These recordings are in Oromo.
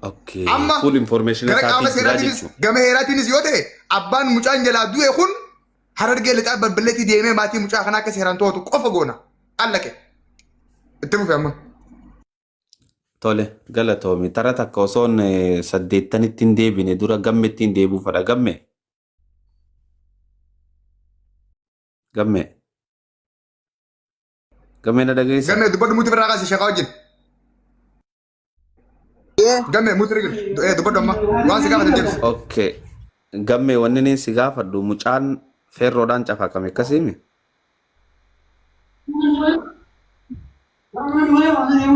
Okay. Amma Full information gara qaama isaatii jira seeraatiinis jechuudha. gama heeraatiinis yoo ta'e abbaan mucaan jalaa du'e kun Harargee lixaa balballeetti deemee maatii mucaa kanaa akka seeraan to'atu qofa goona. Allaqe. Itti fufi amma. Tole galatoomi. Tara takka osoon saddeettanitti hin deebine dura gammetti hin deebi'uu fedha. Gamme. Gamme. Gamme na dhageessa? Gammee dubbadhu muti birraa kaasi sheekaa wajjin. Gammee muti rigil dubbadhu amma waan si gaafatan deebisi. Okay. Gammee wanni inni si gaafadhu mucaan feerroodhaan cafaqame akkasiimi?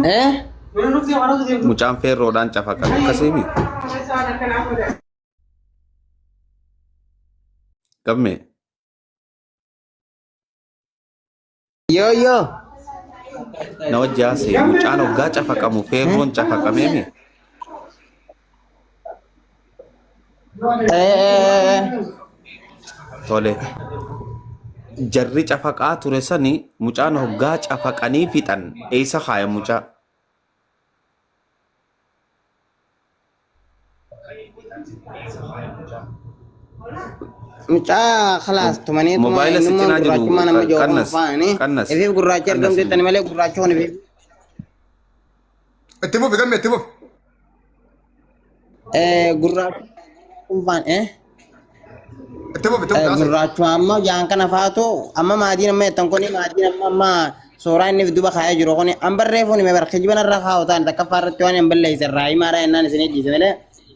Eh? Mucaan feerroodhaan cafaqame akkasiimi? Gammee. Yoo yoo. Na wajji haasa'e mucaan hoggaa cafaqamu feerroon cafaqamee mi? Eh. Tole. Jarri cafaqaa ture sani mucaan hoggaa cafaqanii fixan eessa kaayan mucaa? Mucaa khalaas tumanii tuma Mobaayila si innummaan cinaa jiru gurraachummaa nama jiru kun qannas faani. qannas Ifiif gurraachi qannas argamtu jettani malee gurraachi kun ifiif. Itti fufi gammee itti fufi. Gurraachi kun faan eh. Itti fufi itti fufi haasa'e. Gurraachuma amma jaan kana faatu amma maatiin amma jettan kuni maatiin amma amma suuraa inni duba kaayee jiru kuni an barreeffuun hime bara kijiban irra kaa'u ta'an takkaffaa irratti waan hin balleesse irraa himaadha jennaan isinii dhiise malee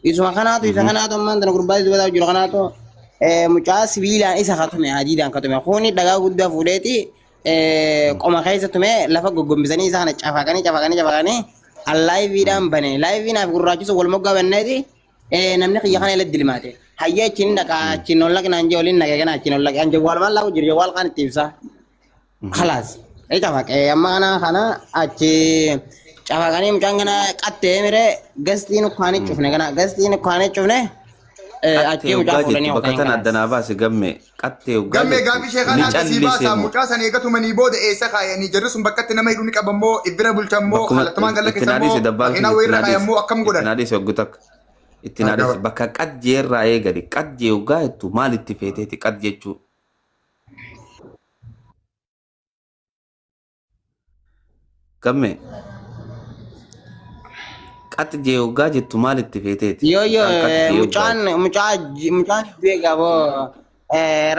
isuma kanaatu isa kanaatu ammaan tana gurbaa duba taa'u jiru kanaatu mucaa sibiilaan isa katume hadiidaan katume kuni dhagaa guddaa fuudheeti qoma keessa tume lafa goggombisanii isa kana cafaqanii cafaqanii cafaqanii allaayiviidhaan bane laayiviin gurraachisu wal moggaa banneeti Namni kiyya kana ila dilmaate. Hayya achiin dhaqa achiin ol dhaqnaan jee waliin dhaqee kana achiin ol dhaqee an jawwaal maal laaku jiru jawwaal kaan itti ibsa. Khalaas. Ee cafaqee amma kana kana achi cafaqanii mucaan kana qattee mire gastiin ukkaanii cufne kana gastiin ukkaanii cufne Qattee achi mucaa hoggaa fuudhanii jettu bakka hokanii tana khalaas. adda naa baasi gamme qattee hoggaa Gammee jettu gaaffii sheekaa ni naaf sii callise baasaa moo mucaa sana eega tumanii booda eessa kaayanii jarri sun bakkatti nama hidhuu ni qaban moo ibbira bulchan moo bakkuma kallattumaan galla itti keessan naa moo dhiise dabbaal makiinaa kiyya itti wayirra naa kaayan dhiise moo akkam itti godhan. naa dhiise hoggu takka itti naa dhiise Gaba. bakka qad jeerraa eegali qad jee hoggaa jettu maal itti feeteeti qad jechuu Gamme qax jee hoggaa jettu maal itti feeteeti? Yoo yoo Mucaan qax jee hoggaa mucaan jettu. mucaa mucaan du'e gaafoo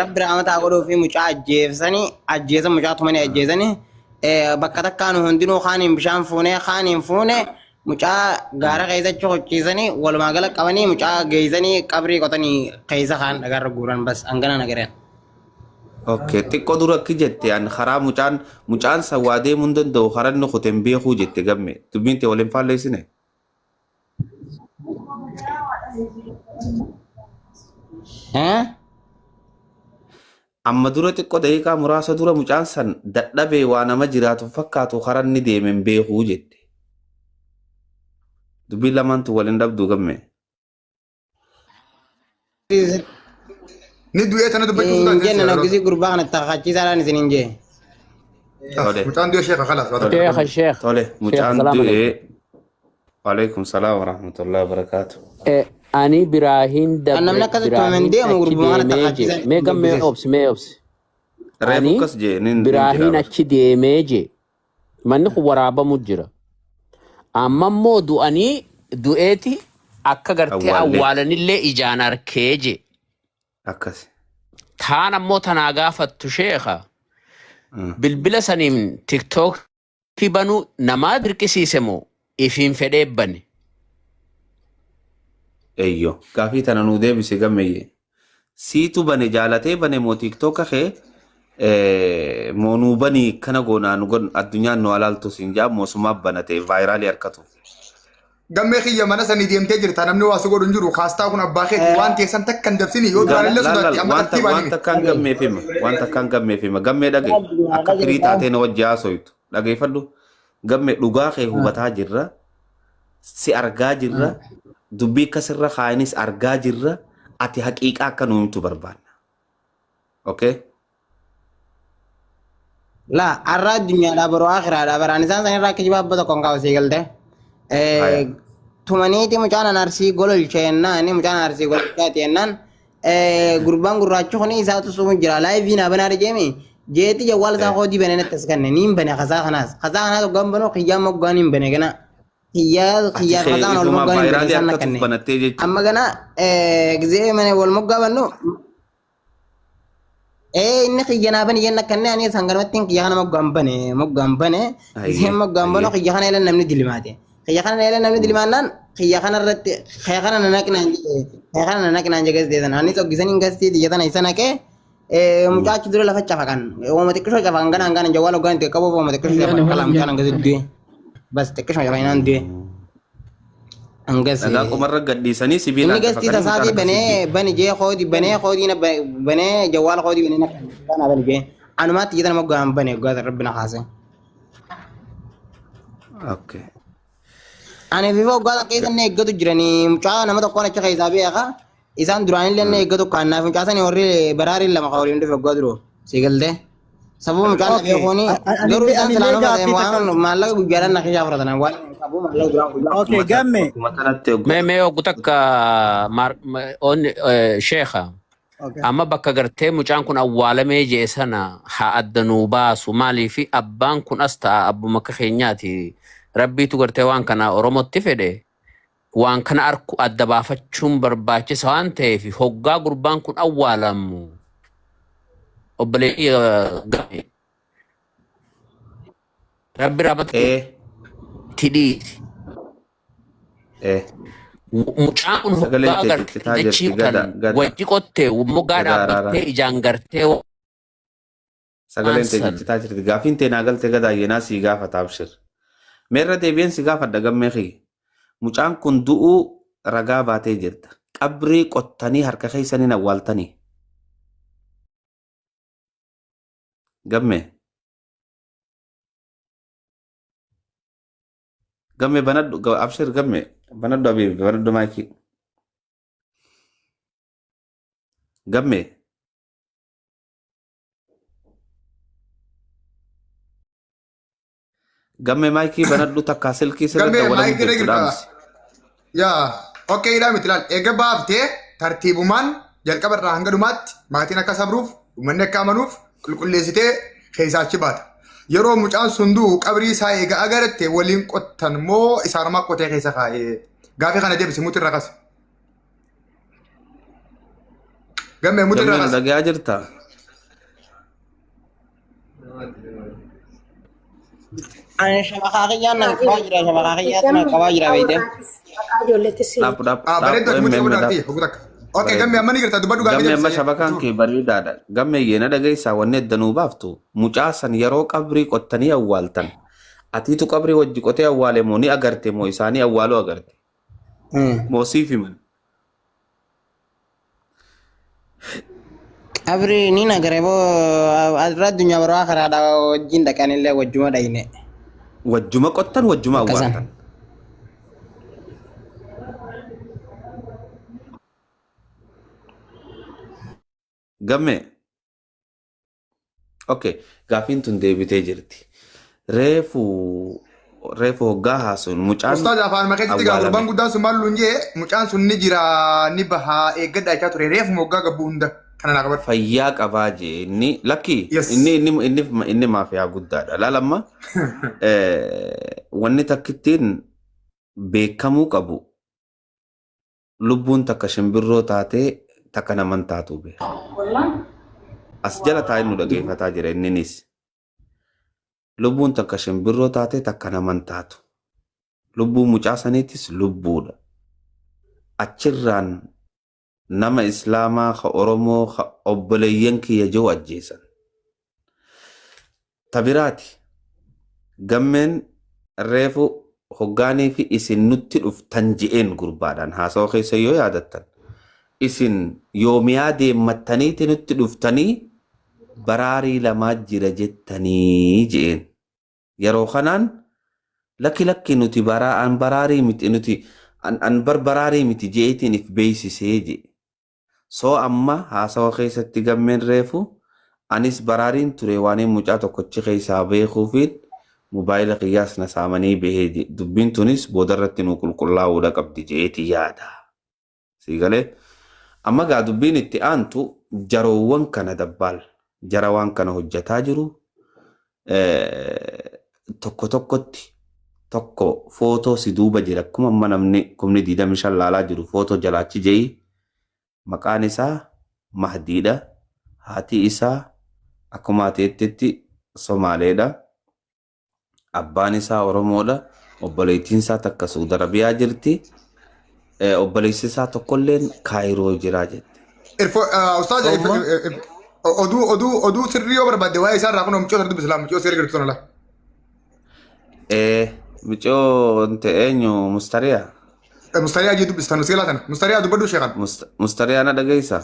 rabbi rahmataa godhuu fi mucaa ajjeesanii ajjeesan mucaa tumanii ajjeesanii bakka takkaan hundinuu kaaniin bishaan fuunee kaaniin fuune mucaa gaara keessa hochiisanii walumaa gala qabanii mucaa geessanii qabrii qotanii keessa kaan dhagaarra guuran bas hangana nagareen. Okay, xiqqoo dura akki jette an karaa mucaan mucaan san waa deemuu hin danda'u karaa inni kute hin beekuu jette gamme dubbiin tee waliin faalleessine. Eh? Amma dura xiqqoo daqiiqaa muraasa dura mucaan san dadhabee waa nama jiraatu fakkaatu karaa inni deeme hin beekuu jette. Dubbiin lamaantu waliin dhabdu gamme. Ni du'ee tana dubbachuu Hin sodaate jenne seera. nagisi gurbaa kana takkachiisaadhaan isin hin jee. Tole. Mucaan du'ee sheekha khalaas waa takka. Sheekh sheekh Tole sheekh mucaan salaam du'ee alaikum. waalaikum salaam warahmatullahi wabarakatuh. Ani Biraahin Kan namni dabre akkasitti tumame hin Biraahin deemu achi gurbuma kana deemee je takkachiisan mee gammee dubbise. obsi mee obsi. Reefu Ani akkas jee nin nin jira Biraahin bar. achi deemee je manni kun waraabamu jira. Amma immoo du'anii du'eeti akka gartee Awwaallee awwaalanillee ijaan arkee je. akkas. Taan ammoo tanaa gaafattu sheekha bilbila saniin tiktookii banuu namaa dirqisiise moo ifiin fedhee bane. Eyyo gaafii tana nuu deebisi gammeeyye. Siitu bane jaalatee bane moo tiiktoka kee moo nuu banii kana goonaa nu godhu addunyaan nu alaaltu siin jaa moosumaa banate vaayiraalii harkatu. Gammee kiyya mana sanii deemtee jirta namni waa si godhu hin jiru kaastaa kun abbaa keeti waan teessan takka hin dabsini yoo duraan illee Laal sodaatti laal amma waan ta- tartiibaan waan himi. takkaan gammeef hima waan takkaan gammeef hima gammee dhage akka firii taatee na wajji haasoytu dhageeffadhu gammee dhugaa kee hubataa jirra si argaa jirra dubbii akka sirra kaayanis argaa jirra ati haqiiqaa akka nu himtu barbaanna okay Laa har'a addunyaadhaa boroo akhiraadhaa baraan isaan sanirraa akka jibaa abba tokkoon kaa'u sii galte. Haya. Tumaniiti mucaan an arsii gololche jennaan mucaan arsii gololchaati jennaan gurbaan gurraachi kun isaatu sumu jira laayivii naa banaa jeemi jeeti jawwaal isaa koodii banee natti as kanne niin bane kasaa kanaas kasaa kanaas hoggaan banuu kiyyaa moggaan hin bane gana kiyyaa Ati kiyyaa kee kasaa kana wal ifumaa moggaan hin bane vaayiraalii isaan na akka kanne tuf banattee jechuudha. amma gana gizee mana wal moggaa bannu inni kiyya naa bane jenna kanne ani sanganumatti kiyya kana moggaan bane moggaan bane Hayyee gizee moggaan banu hayyee. kiyya kana eela namni dilimaate kiyya kana eela namni dilimaannaan kiyya kana irratti kiyya kana na naqnaan jedhe kiyya kana na naqnaan jedhe gasitee sana anis hoggisan hin gasitee kiyya tana isa naqee mucaa achi dura lafa cafaqan ooma xiqqishoo cafaqan ganaan ganaan jawwaal hoggaan itti qabuuf ooma xiqqishoo cafaqan kalaa mucaan hangas du'e bas xiqqishoo cafaqinaan du'e hangas Dhagaa qomarra gadhiisanii inni sibiilaan gastii cafaqanii mucaan tasaatii akkasii du'e. banee bani jee koodii banee koodii na banee jawwaala koodii banee na kana bani jee anumaatti jedhan moggaan bane hoggaa rabbi na kaase. Okay. Ani fi hoggaa keessa inni eeggatu jiranii mucaa nama tokkoon achi keessaa beeka isaan duraan illee inni eeggatu kaannaaf mucaa sani warri baraariin lama kan waliin dhufe hoggaa duru si galtee. Sababa mucaan na Okay. beekuuni garuu Anillee isaan anillee silaa nama gaaffii takka. waan maallaqa guyyaadhaan na keessaa fudhatan waan qabu maallaqa duraan guyyaa. Okay, gamme. Akkuma kanatti Mee mee oggu takka sheekha Okay. amma bakka gartee mucaan kun awwaalamee jee sana haa adda nuu baasu maaliifi abbaan kun as ta'a abbuma akka keenyaati rabbiitu gartee waan kana oromotti fedhe waan kana arku adda baafachuun barbaachisa waan ta'eef hoggaa gurbaan kun awwaalamu obboleettii game rabbi rahmata itti dhiisi. Mucaan kun Sagaleen hoggaa tee gartee ciccitaa dachii jirti gada kan gada wajji qottee moggaa gada araaraa. dhaabbattee ijaan gartee waan Sagaleen tee san ciccitaa jirti. Gaafiin tee naa galte gadaa yeenaa sii gaafata abshir. Meerra deebi'een si gaafadha gammee kiyya. Mucaan kun du'uu ragaa baatee jirta. Qabrii qottanii harka keessaniin awwaaltanii. Gammee. Gammee banadhu abshir gammee banadhu abiibi banadhu maayikii. Gammee. Gammee maayikii banadhu takkaa silkii sirra Gammee dawwalamu maayikii irra jirtu jirta. dhaamsi. Yaa okay dhaa miti laal eega baaftee tartiibumaan jalqaba irraa hanga dhumaatti maatiin akka sabruuf uummanni akka amanuuf qulqulleessitee keessaa achi baata. Yeroo mucaan sun du'u qabrii isaa eega agaratte waliin qottan moo isaanumaa qotee keessa kaa'ee gaafii kana deebisi muti irra kase. Gammee muti irra Gammee nu kase. dhagayaa jirtaa? Ani shabaqaa kiyyaan na qabaa jira shabaqaa kiyyaatu na qabaa jira beekte. Maqaa ijoolleettis Dhaab dhaab Ah, dhaab bareedu ati muti MM qabdu dhaab. arti hogu takka. Okay Bareedu. gammee amma ni jirta dubbadhu gaafii Gammee amma deebisi. shabakaan kee bareedaadha. Gammee yeena dhageessaa wanni edda nuu baaftu mucaa san yeroo qabrii qottanii awwaaltan. Atiitu qabrii wajji qotee awwaale moo ni agarte moo isaanii awwaaluu agarte? Moo siif himan? Qabri ni nagare boo asirra addunyaa baroo akiraadha wajjin dhaqanillee wajjuma dhayne. Wajjuma qottan wajjuma Akkasan. awwaaltan. Gammee. Okay, gaafiin tun deebitee jirti. Reefu reefu hoggaa haasuun mucaan Ustaaz afaan makeetti gaa gurbaan awwaalame. guddaan sun maal luun jee mucaan sun ni jira ni bahaa eeggadha jechaa ture reefu moggaa gabbuu hunda kana naa qabadhu. Fayyaa qabaa jee inni lakki Yes. inni inni inni inni maafiyaa guddaadha. Laal amma wanni takkittiin beekamuu qabu lubbuun takka shimbirroo taatee takka naman taatu beeka. As jala taa'ee nu dhageeffataa jira inninis. Lubbuun takka shimbirroo taatee takka naman taatu. Lubbuun mucaa saniitis lubbuudha. Achirraan nama Islaamaa ka Oromoo ka obboleeyyan kiyya jiru ajjeesan. Ta biraati gammeen reefu hoggaanii fi isin nutti dhuftan je'een gurbaadhaan haasawa keessa yoo yaadattan isin yoomiyaa deemmattaniiti nutti dhuftanii baraarii lamaa jira jettanii je'een. Yeroo kanaan lakki lakki nuti baraa an baraarii miti nuti an an bar baraarii miti je'eetiin if beeksisee je'e. Soo amma haasawa keessatti gammeen reefu anis baraariin ture waaniin mucaa tokkochi keessaa beekuufiin Mobaayila kiyyaas na saamanii bahee je dubbiin tunis boodarratti nuu qulqullaa'uudha qabdi je'eeti yaada. Sii galee? Amma gaa dubbiin itti aantu jaroowwan kana dabbaal jara waan kana hojjataa jiru tokko tokkotti tokko footoo si duuba jira akkuma amma namni kumni 25 laalaa jiru footoo jalaachi je'i maqaan isaa Mahdiidha haati isaa akkuma ati jettetti Somaaleedha Abbaan isaa Oromoodha. Obboleettiin isaa takka Suudi Arabiyaa jirti. Obboleessi isaa tokkolleen Kaayiroo jira jette. Irfo ustaaza Sooma oduu oduu oduu sirrii yoo barbaadde waa'ee isaa irraa kun mucoo sana dubbisa laa mucoo seera gartuu sana laa. Mucoo inte eenyu Mustariyaa? Mustariyaa jee dubbistan seelaa tana. Mustariyaa dubbadhu sheekan. Mustariyaa na dhageessaa?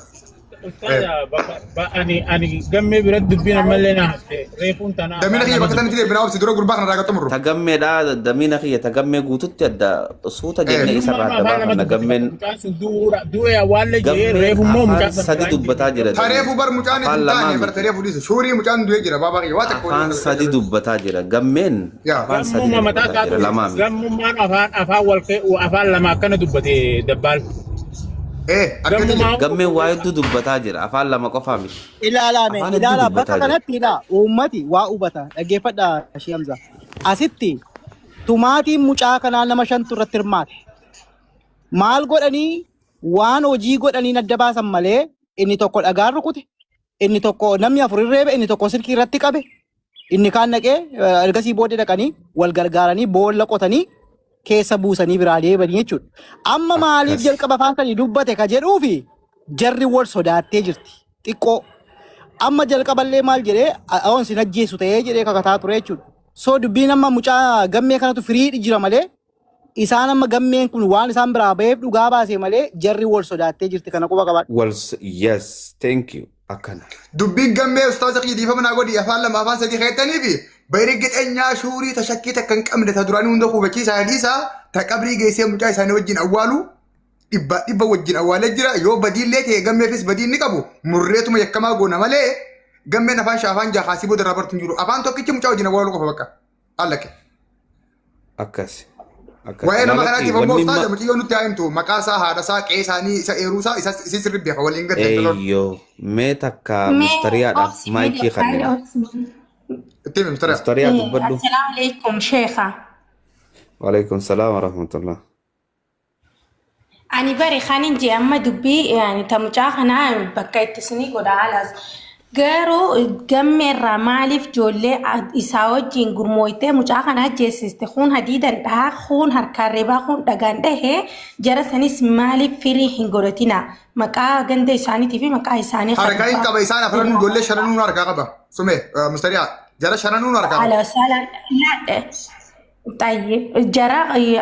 Ustaaza bakka ani ani gammee biratti dubbiin ammallee na hafte reefuun tana Damina afaan kiyya nama bakka tanatti dubbata. deebinaa obsi dura gurbaa kana irraa xumurru. Ta gammeedha damina kiyya ta gammee guututti adda suuta jennee isarraa Innummaan adda afaan nama baafanna dubbate bakka gammeen mucaan sun du'uudha du'e awwaalle jee gammeen reefummoo afaan mucaan san sadi biraa hin dubbataa deebiin. jira Tareefu dameen bar mucaan afaan hin lamaa taane bar miti tareefu dhiise. Shuurii mucaan du'ee jira baabaa kiyya waa takka waliin afaan sadi dubbataa jira gammeen Yaa. afaan sadi Gammummaa mataa dubbataa jira isaatu lamaa miti. gammummaan afaan afaan wal afaan lama akkana dubbate dabbaal. Argate jira. Gammummaa Gammeen waa hedduu dubbataa jira afaan lama qofaa miti Ilaalaa mee afaan hedduu ilaalaa bakka dubbataa jira. kanatti ilaa uummati waa hubata dhaggeeffadha Shii Hamza. Asitti tumaatiin mucaa kanaa nama shantu irratti hirmaate. Maal godhanii waan hojii godhaniin adda baasan malee inni tokko dhagaan rukute, inni tokko namni afur hin reebe, inni tokko silkii irratti qabe, inni kaan dhaqee ergasii booddee dhaqanii wal gargaaranii boolla qotanii keessa buusanii biraa deebanii jechuudha. Amma maaliif Akkas. jalqaba afaan sanii dubbate ka jedhuufi jarri wal sodaattee jirti xiqqoo. Amma jalqaballee maal jedhee aoon sin ajjeesu ta'ee jedhee kakataa ture jechuudha. So dubbiin amma mucaa gammee kanatu firiidhi jira malee isaan amma gammeen kun waan isaan biraa baheef dhugaa baase malee jarri wal sodaattee jirti kana quba qabaadhu. Wal yes thank you akkana. Dubbiin gammee ustaaza kiyya dhiifama naa godhi afaan lama afaan sadii keettanii fi bayri gixeenyaa shuurii ta shakkii takka hin qabne ta duraanii hunda hubachiisaa dhiisaa ta qabrii geessee mucaa isaanii wajjin awwaalu dhibba dhibba wajjin awwaalee jira yoo badiillee ta'e gammeefis badii inni qabu murreetuma yakkamaa goona malee gammeen afaan shaa afaan jaha kaasii booda irraa bartu hin jiru afaan tokkichi mucaa wajjin awwaaluu qofa bakka allaqe. Akkas. Akkas. Waa'ee nama Lalatti kanaatiif ammoo wanni ustaaza ma mucayyoo nutti haa himtu maqaa isaa haadha isaa qe'ee isaanii isa eeruu isaa isa isii sirri beeka waliin gadda intaloon. Eeyyoo mee takka Mee mustariyaadhaaf obsi mee maayikii dabbaale kannina. obsi. Itti himi mustariyaa. Mustariyaa dubbadhu. Assalaamu alaikum sheekha. Waalaikum salaam warahmatullah. Ani bari kanin jee amma dubbii yani ta mucaa kanaa bakka itti isinii godha halaas. Garuu gammeerraa maaliif ijoollee isaa wajjin gurmooytee mucaa kana ajjeesiste kun hadiidan dhahaa kun harkaan reebaa kun dhagaan dhahee jara sanis maaliif firii hin godhatina maqaa ganda isaaniitii fi maqaa isaanii kan Harkaa hin dhugaa qaba isaan afranuu ijoollee shananuu harkaa qaba. Sume mustariyaa jara shananuu harkaa qaba. ala saalaan Xayyee jara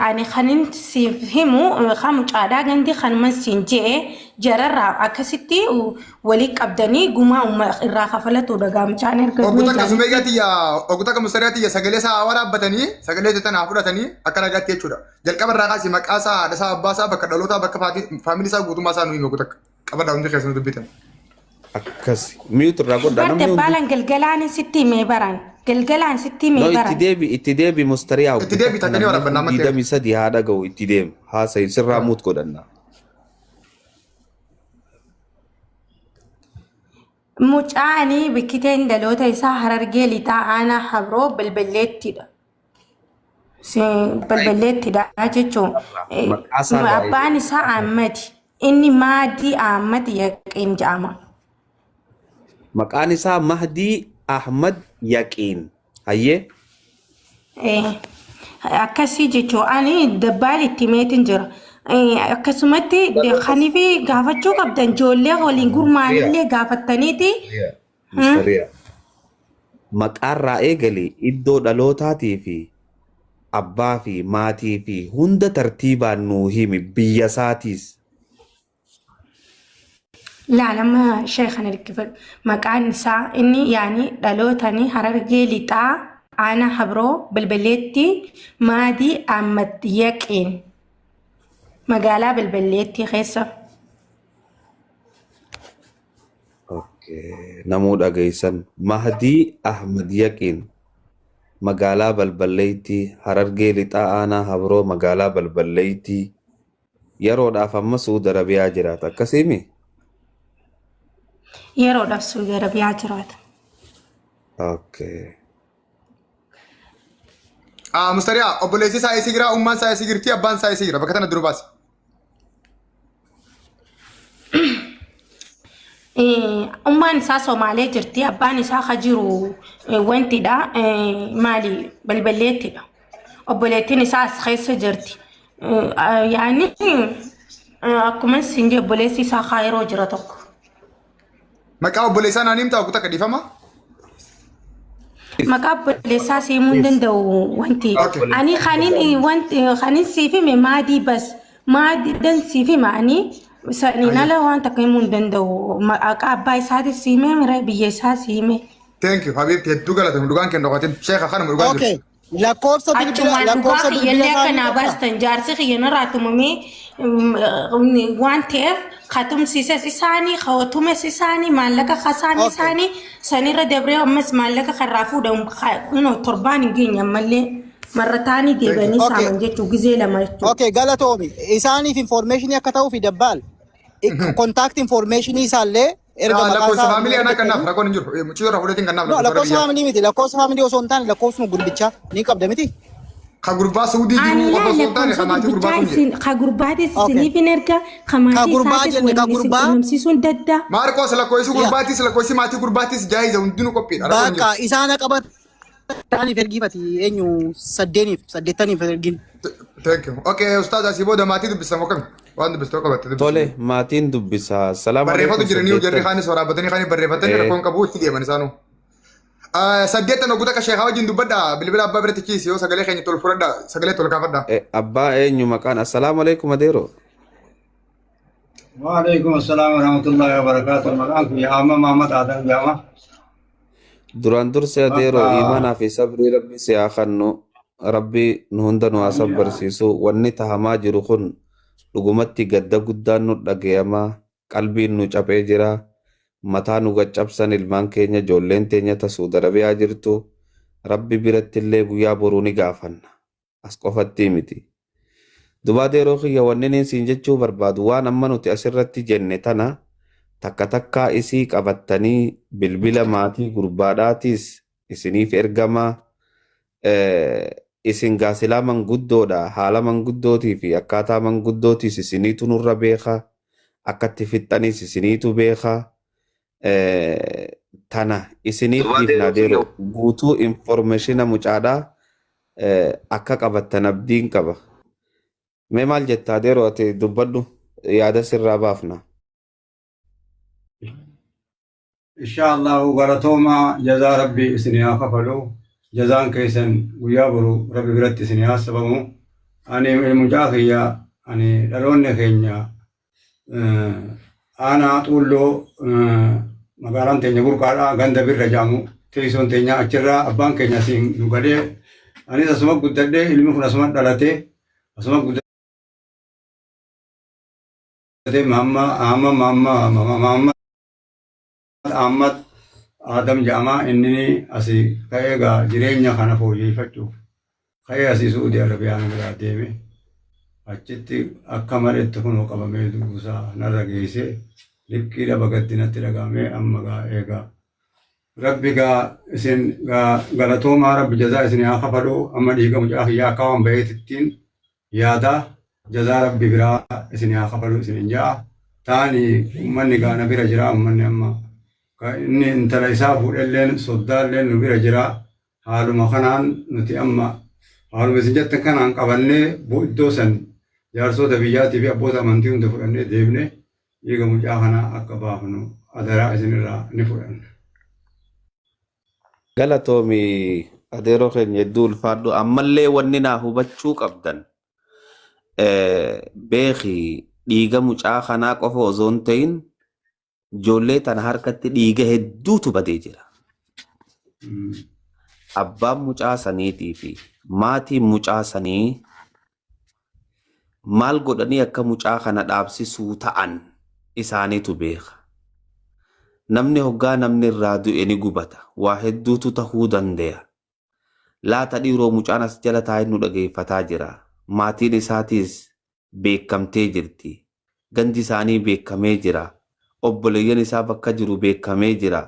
ani kanin siif himu kan mucaadhaa gandi kanuman siin je'e jararraa akkasitti walii qabdanii gumaa irraa kafalatu dhagaa mucaan erga Oggu du'ee takka jaanitti. sumeeyyaa tiyya oggu takka mustariyaa tiyya sagalee isaa waraabbatanii sagalee tana haa fudhatanii akka ragaatti jechuudha. Jalqaba irraa kaasi maqaa isaa haadha isaa abbaa isaa bakka dhalootaa bakka faamilii isaa guutummaa isaa nu himi oggu takka. Qabadhaa hundi keessan dubbitan. Akkas. Mute irraa godhaa Bar namni hundi. dabbaalaan galgalaan sitti himee baran galgalaan sitti No himee itti baran. deebi itti deebi mustariyaa Itti oggu deebi takka takka ni namni waraabbanna kun ammatti. 23 haa dhaga'u itti deemi. Haasa'i sirraa muut godhanna. Mucaani bikkiteen dhaloota isaa Harargee Lixaa Aanaa Habroo Balballeettidha. Balballeettidha jechuun Maqaa isaa irraa abbaan isaa Ahmadi. Inni Maadii Ahmad Yaqiin jedhama. Maqaan isaa Mahdii Ahmad Yaqiin. Hayyee. Akkasii jechuun ani dabbaal itti himeetiin jira. Akkasumatti kanii fi gaafachuu qabdan ijoollee waliin gurmaa'anillee gaafattaniiti. Mustariyaa. Maqaarraa eegali iddoo dhalootaatii fi abbaa fi maatii fi hunda tartiibaan nuu himi biyya isaatiis. Laalama sheekhan ergifadhu. Maqaan isaa inni yaani dhalootani Harargee Lixaa Aanaa Habroo Balballeetti Maadii Ahmad Yaqiin magaalaa Balballeetti keessa. Okay. Namuu dhageessan. Mahdii Ahmad Yaqiin. Magaalaa Balballeetti, Harargee Lixaa Aanaa Habroo magaalaa Balballeetti. Yeroodhaaf amma Suudi Arabiyaa jiraata. Akkasiimi? Yeroodhaaf Suudi Arabiyaa jiraata. Okay. Ah, Mustariyaa, obboleessi isaa eessa jira? Ummaan isaa eessa jirti? Abbaan isaa eessa jira? Bakka tana dura baasi. Ummaan isaa Somaalee jirti. Abbaan isaa ka jiru wantidha. Maali balballeettidha. Obboleettiin isaa as keessa jirti. Yaani akkuma isin jedhe obboleessi isaa Kaayiroo jira tokko. Maqaa obboleessaa naan himtaa ogu takka dhiifama? Maqaa obboleessaa si himuu hin danda'u wanti. Okay. Ani kanin wanti kanin siif hime maadii bas maadiidhan siif hima ani saniin ala waan takka himuu hin danda'u. Maqaa abbaa isaatis si hime mira biyya isaa si hime. Thank you Habibti hedduu galatoomi dhugaan kee hin dhokatin. Sheekha kanuma dhugaan Okay. jirtu. Lakkoofsa bilbila Achumaan dhugaa lakkoofsa bilbila kiyyallee akka isaanii naa qabdaa? baastan jaarsi kiyya narraa tumamee waan ta'eef katumsiises isaanii kawatumes isaanii maallaqa kasaame Okay. isaanii sanirra dabree ammas maallaqa karraa fuudhamu kunoo torbaan hin geenye ammallee marrataanii Thank you. deebi'anii Okay. saaman jechuu gizee lama jechuudha. Okay, galatoomi. Isaaniif information akka ta'uufi dabbaal. Contact information isaallee erga maqaa Lakkoofsa isaa faamilii anaa kannaaf argattanii. rakkoon hin jiru. Mucayyoo irraa fudhatiin kannaaf No, lakkoofsa warra lakkoofsa biyyaa. faamilii miti. Lakkoofsa faamilii osoo hin taane lakkoofsuma gurbichaa ni qabda miti. Ka gurbaa Suudii jiru Ani qofa laa osoo hin taane lakkoofsa ka maatii gurbaa gurbichaa kun jedhe. isin ka gurbaatis Okay. isiniif hin erga ka Ka maatii gurbaa isaatis jenne ka waliin isin gurbaa qunnamsiisuun dadda. Maarqoos lakkoofsi yaa gurbaatis lakkoofsi maatii gurbaatis jaayiza hundinuu qophiidha rakkoon hin bakka jiru. isaan qabataniif ergifati eenyu saddeeniif saddeettaniif ergin. Thank you. Okay, ustaaz asii booda maatii dubbisamu akkami? Waan dubbistoo qabatte dubbisi. Tole maatiin dubbisa. Salaamu Barreeffatu alaikum jiranii jarri saddeettan. kaanis waraabbatanii kaanis barreeffatanii Eh, rakkoon qabu itti deeman isaanuu. Saddeettan ogguu takka sheekaa wajjin dubbadha. Bilbila abbaa biratti kiisi yoo sagalee keenya tol fudhadha. Sagalee tol kaafadha. abbaa eenyu maqaan? Assalaamu alaikum adeero. Waalaikum assalam warahmatullahi wabarakatuh. Maqaan kiyya Ahmad Muhammad Adam jedhama. Duraan dursee adeero Bakka iimaanaa fi sabrii rabbi si haa kennu. Rabbi nu hunda nu haa sabbarsiisu. Wanni tahamaa jiru kun dhugumatti gadda guddaan nu dhagayama. Qalbiin nu caphee jira. Mataa nu gaccabsan ilmaan keenya ijoolleen teenya ta Suudi Arabiyaa jirtu. Rabbi biratti illee guyyaa boruu ni gaafanna. As qofatti miti. Dubaa adeeroo kiyya wanni inni siin jechuu barbaadu waan amma nuti asirratti jenne tana takka takkaa isii qabattanii bilbila maatii gurbaadhaatiis isiniif ergamaa. Isin gaasilaa manguddoodha. Haala manguddootii fi akkaataa manguddootiis isiniitu nurra beeka. Akkatti fixxaniis isiniitu beeka. Tana isiniif dhiifna adeeroo guutuu informationa mucaadhaa akka qabattan abdiin qaba. Mee maal jetta adeeroo ati dubbadhu yaada sirraa baafna. Insha Allahu galatooma jazaa rabbi isin haa kafalu. Jazaan keessan guyyaa boru rabbi biratti isin haa sabamu. Ani mucaa kiyya ani dhaloonni keenya aanaa xuulloo magaalaan teenya burqaadha ganda birra jedhamu teessoon teenya achirraa abbaan keenya asiin nu galee anis asuma guddadhee ilmi kun asuma dhalatee asuma guddatee Muhammad Muhammad Muhammad Ahmad Adam jedhama inni asii ka'ee gaa jireenya kana fooyyeffachuuf ka'ee asii Suudi Arabiyaa nu biraa deeme achitti akka maletti kunoo qabamee du'uusaa narra geesse liqqii dhaba gaddi natti dhaga'amee amma gaa eegaa rabbi gaa isin gaa galatoomaa rabbi jazaa isin haa kafalu amma dhiiga mucaa kiyyaa akka waan ba'eetittiin yaada jazaa rabbi biraa isin haa kafalu isin hin ja'a taani ummanni gaa na bira jira ummanni amma ka inni intala isaa fuudhelleen soddaalleen nu bira jira haaluma kanaan nuti amma haaluma isin jettan kanaan qabannee iddoo san jaarsota biyyaatii fi abboota amantii hunda fudhannee deemne dhiiga mucaa kanaa akka baafnu adaraa isinirraa ni fudhanna. Galatoomi adeeroo keenya hedduu ulfaadhu ammallee wanni naa hubachuu qabdan beeki dhiiga mucaa kanaa qofa osoo hin ta'in ijoollee tana harkatti dhiiga hedduutu badee jira. Abbaan mucaa saniitii fi maatiin mucaa sanii maal godhanii akka mucaa kana dhaabsisuu ta'an isaaniitu beeka. Namni hoggaa namni irraa du'e ni gubata. Waa hedduutu tahuu danda'a. Laata dhiiroo mucaan as jala taa'ee nu dhageeffataa jira. Maatiin isaatiis beekamtee jirti. Gandi isaanii beekamee jira. Obboleeyyan isaa bakka jiru beekamee jira.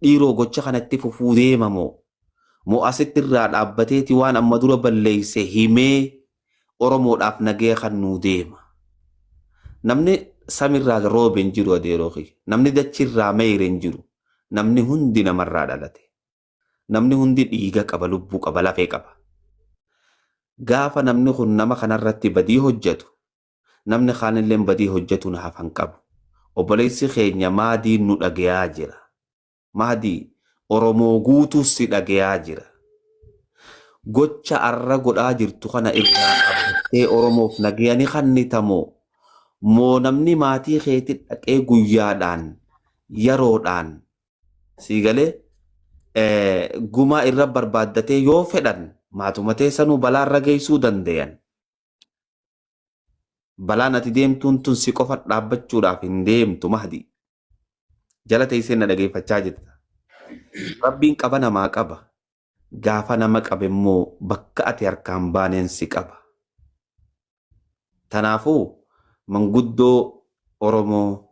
Dhiiroo gocha kanatti fufuu deema moo? Moo asitti irraa dhaabbateeti waan amma dura balleeyse himee Oromoodhaaf nagaya kannuu deema. Namni samirraa roobe hin jiru adeeroo kiyya. Namni dachirraa meeyre hin jiru. Namni hundi namarraa dhalate. Namni hundi dhiiga qaba, lubbuu qaba, lafee qaba. Gaafa namni kun nama kanarratti badii hojjetu, namni kaanillee badii hojjetuun hafan qabu. Obboleessi keenya Maadiin nu dhagayaa jira. Mahdii, Oromoo guutuu si dhagayaa jira. Gocha arra godhaa jirtu kana irraa dhaabbattee Oromoof nagaya ni kannita moo? Moo namni maatii keetti dhaqee guyyaadhaan, yeroodhaan sii galee gumaa irra barbaaddatee yoo fedhan maatuma teessanuu balaa irra geessuu dandayan. Balaan ati deemtuun tun si qofa dhaabbachuudhaaf hin deemtu Mahdi. Jala teessee na dhageeffachaa jirta. Rabbiin qaba namaa qaba. Gaafa nama qabe immoo bakka ati harkaan baaneen si qaba. Tanaafuu manguddoo Oromoo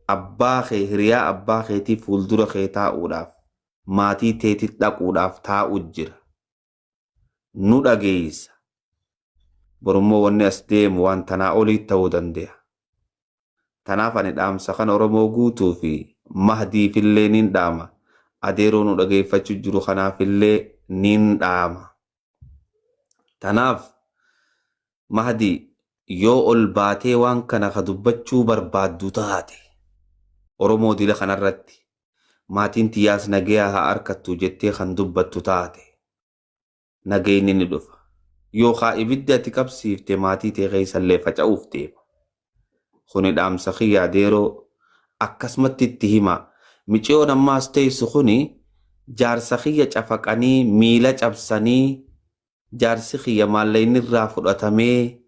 abbaa kee hiriyaa abbaa keetii fuuldura kee taa'uudhaaf maatii teetit dhaquudhaaf taa'u jira. Nu dhageessa. Borummoo wanni as deemu waan tanaa olii ta'uu danda'a. Tanaaf ani dhaamsa kana Oromoo guutuu fi Mahdiifillee nin dhaama. Adeeroo nu dhageeffachuu jiru kanaafillee nin dhaama. Tanaaf Mahdi yoo ol baatee waan kana ka dubbachuu barbaaddu taate Oromoo dila kanarratti maatiin tiyyaas nagayaa haa arkattu jettee kan dubbattu taate nagayni ni dhufa. Yookaa ibiddi ati qabsiifte maatii tee keessallee faca'uuf deema. Kuni dhaamsa kiyya adeeroo akkasumatti itti hima. Miciyoon ammaas teessu kuni jaarsa kiyya cafaqanii miila cabsanii jaarsi kiyya maallaqni irraa fudhatamee